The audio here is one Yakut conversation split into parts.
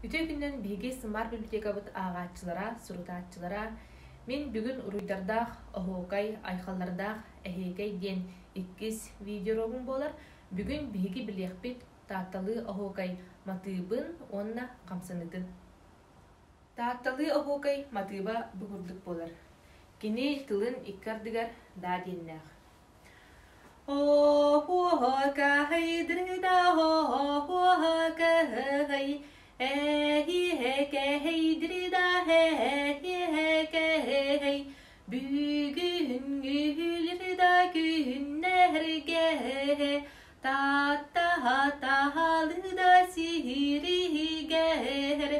Үтүө күнүнэн биһиги Сымар библиотекабыт ааҕааччылара, сурутааччылара мин бүгүн уруйдардаах оһуокай, айхаллардаах эһиэкэй диэн иккис видеоуруогум буолар. Бүгүн биһиги билиэхпит Таатталыы оһуокай матыыбын уонна хамсаныытын. Таатталыы оһуокай матыыба бу курдук буолар. Кини тылын икки ардыгар даа диэннээх. Бүгүнгүлүрда күннэргэ Тааттаһа-таһалыда сиһириһигэр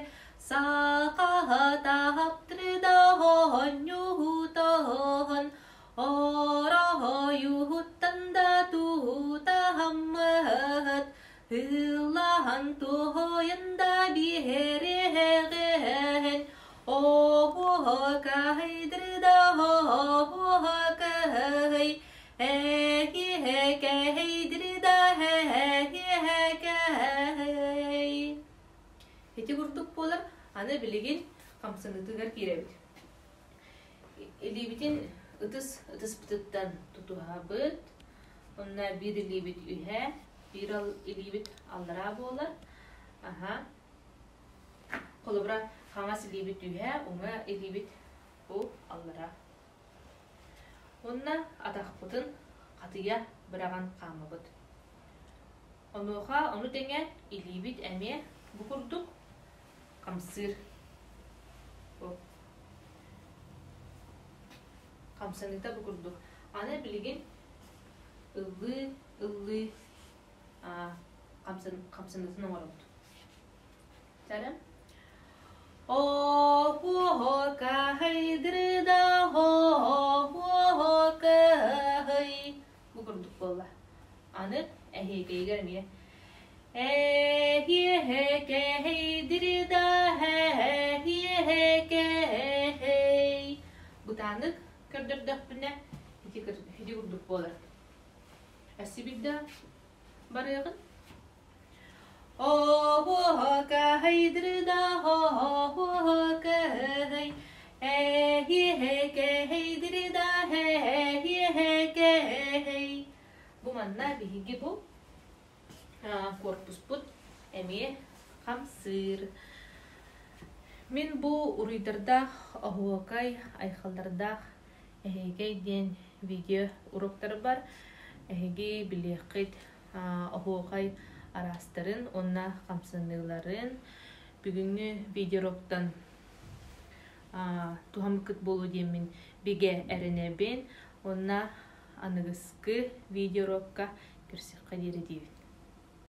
Сахаһа-таһаптырда оонньуутаһан Ороһойуһуттан да туутаһаммыт Ыллаһан туһойун да биһириһэҕин Оһуокайдырда оһуокай Ити курдук буолар, аны билигин хамсаныытыгар киирэбит. Илиибитин ытыс ытыспытыттан тутуһабыт. Онно биир илиибит үһэ, биир илиибит аллараа буолар. Аха. Холобура, хаҥас илиибит үһэ, уҥа илиибит бу аллараа. Уонна атахпытын хатыйа быраҕан хаамабыт. Онуоха ону тэҥэ илиибит эмиэ бу курдук хамсыыр. Хамсаныыта бу курдук. Аны билигин ыллыы ыллыы хамсаныытын оҥоробут. Сарым. О-хуо-каһайдырда-хо-хуо-каһай Бу курдук буолла. Аны эһиэкэйигэр эмиэ Эһиэһэкэһэйдирда-хэһиэһэкэһэй Бытаанык көрдөрдөхпүнэ ити ити курдук буолар. Эсибирдэ барыаҕын. Бу манна биһиги бу корпуспут эмиэ хамсыыр. Мин бу уруйдардаах оһуокай, айхаллардаах эһиэгэй диэн видео уруоктарбар эһиги билиэххит оһуохай араастарын уонна хамсаныыларын бүгүҥҥү видеоуроктан туһаммыккыт буолуо диэммин бигэ эрэнэбин уонна аныгыскы видеоурокка көрсүөххэ диэри диибин.